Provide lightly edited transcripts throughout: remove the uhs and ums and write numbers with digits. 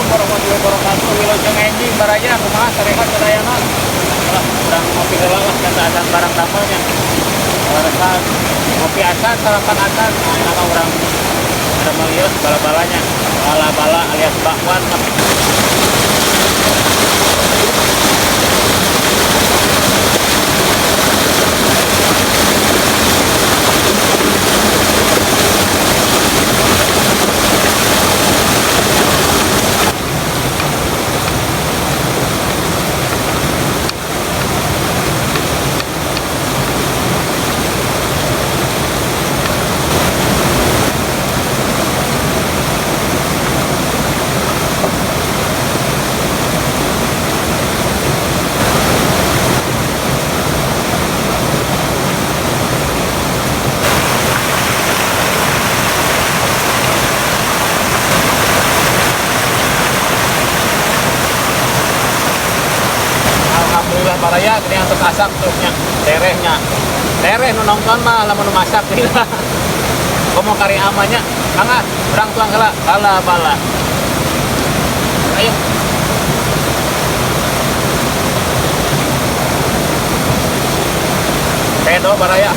Assalamualaikum warahmatullahi wabarakatuh. Wilujeng enjing baraya, kumaha sarehat sadayana? Lah, urang ngopi heula lah, kata acan barang damelnya. Warasan ngopi acan, sarapan acan. Nah, enak urang damel ieu bala-balanya. Bala-bala alias bakwan lah. Alhamdulillah baraya gini untuk asak tuh nya terehnya. Tereh nu nonton mah lamun nu masak gini. Komo kari amanya, mangga urang tuang heula bala-bala. Ayo. Pedo baraya.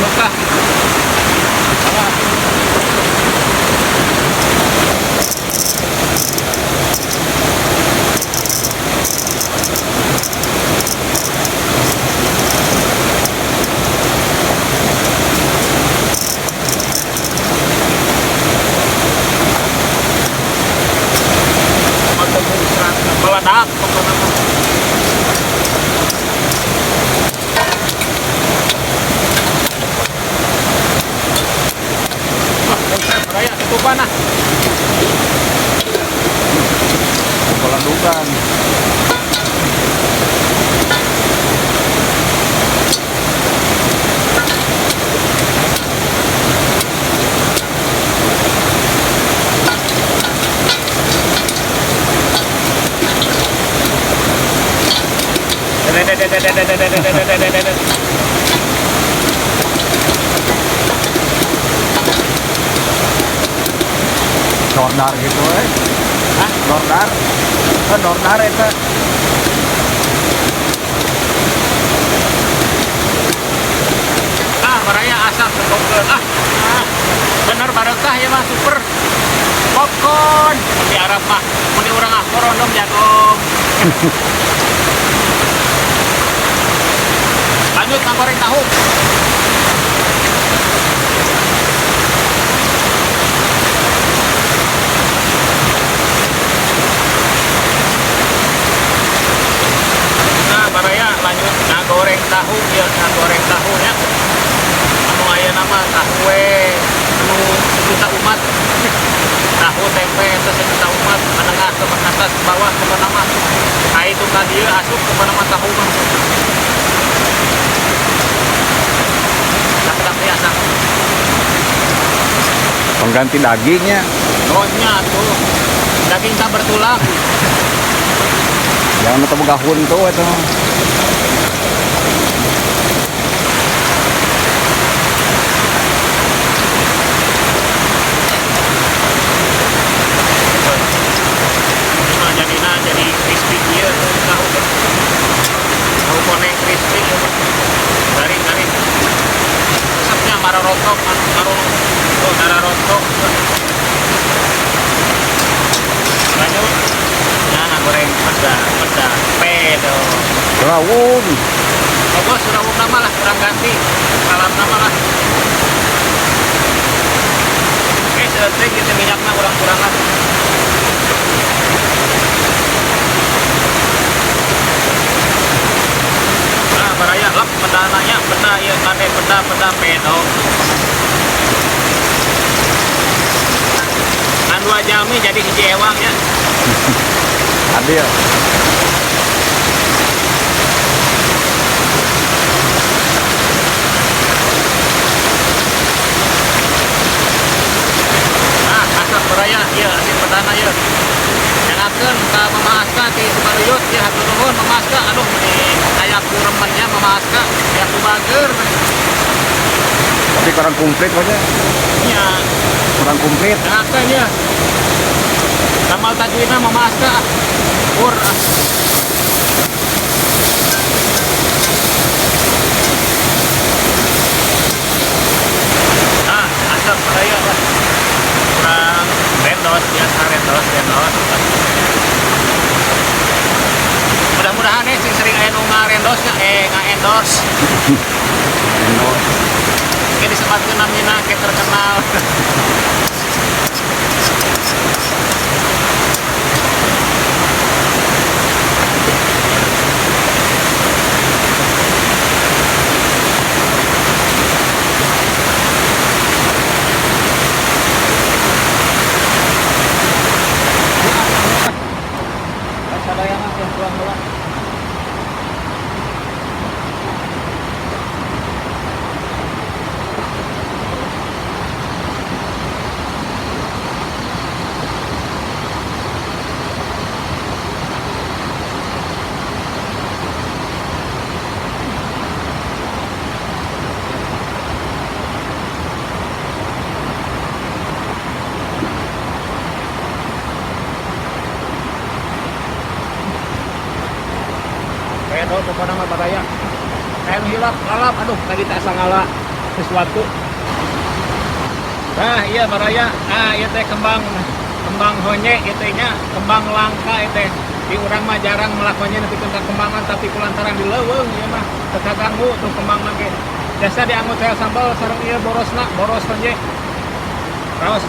Buka. Meledak pokoknya. Wah, buset, raya tutupan ah. Pelendukan. Nordar gitu eh. Hah? Nordar. Oh, Nordar eta. Ah, baraya asap sepokkeun. Ah, bener barokah ya mah super. Popcorn. Mun di Arab mah, mun di urang ah korondom jagung. Lanjut goreng tahu. Nah, baraya lanjut ngagoreng tahu ya, ngagoreng tahu ya. Anu aya nama tahu we anu sejuta umat. Tahu tempe itu sejuta umat, menengah ke atas ke bawah ke nama. Nah, itu ka dieu asup ke nama tahu mah. Biasa. Pengganti dagingnya. Oh nya tuh. Daging tak bertulang. Jangan ketemu gahun tuh itu. Ini mah jadina jadi crispy ieu tuh tahu. Tahu koneng crispy ieu mah. Garing-garing. Resepnya mararotok, maro oh, dararotok. Lanjut. Nah, goreng peda, peda, pedo. Rawung. Oh, bos, rawung nama lah, kurang ganti. Salam nama lah. Oke, selesai kita minyaknya kurang-kurangan. Nah, baraya lep pedananya, peda ieu kade peda peda pedo. Kan dua jami jadi hiji ewang ya. Adil. Nah, asap baraya ieu asin pedana ieu. Jangakeun ka Mama Aska di Cibaruyut ieu hatur nuhun Mama Aska. Aduh meni aya kuremennya Mama Aska, aya ku bager. Tapi kurang komplit pokoknya. Iya. Kurang komplit. Jangakeun ieu. Kamal tajwidna Mama Aska. Pur. Nah, asap baraya lah. Kurang rendos, biasa rendos, rendos. Mudah-mudahan nih sing sering aya nu ngarendosnya, nga-endorse. Endorse. Oke, disebutkeun namina ke terkenal. Pokoknya mah baraya. Kayak hilap, lalap, aduh tadi tak sangala. sesuatu. Nah, iya baraya, ah ieu teh kembang kembang honye ieu teh nya, kembang langka ieu teh. Di urang mah jarang melakukannya nepi ka kembangan, tapi kulantaran di leuweung ieu mah teu kaganggu tuh kembang ge. Biasa dianggo teh sambal sareng ieu borosna, boros honye. Raos.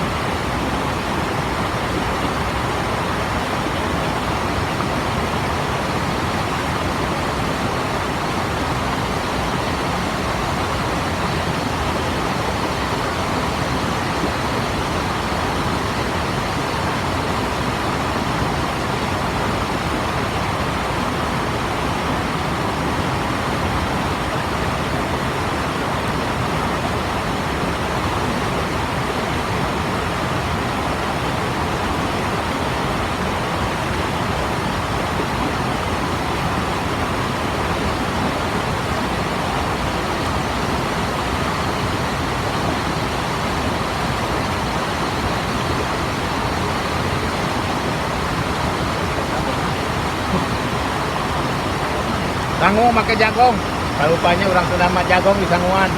Sangu make jagong. Kalupanya urang Sunda mah jagong di sanguan.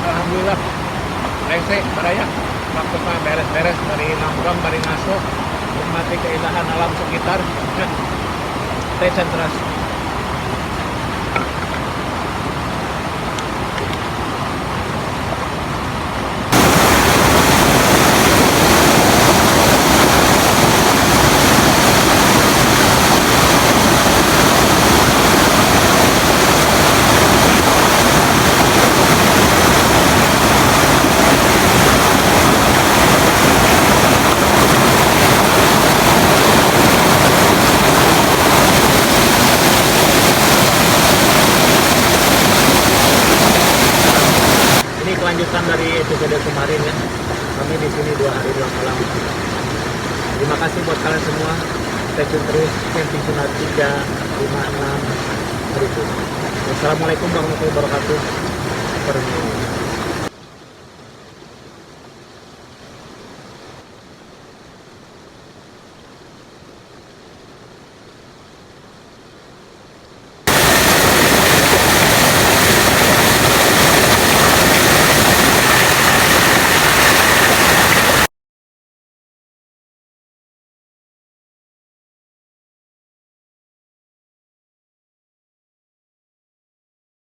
Alhamdulillah. Rese baraya. Waktu mah beres-beres bari nongkrong bari masuk nikmati keindahan alam sekitar. Teh teras. Ini kelanjutan dari episode kemarin ya. Kami di sini 2 hari 2 malam. Terima kasih buat kalian semua. Stay tune terus Camping Sunda 356 berikut. Wassalamualaikum warahmatullahi wabarakatuh. Pergi.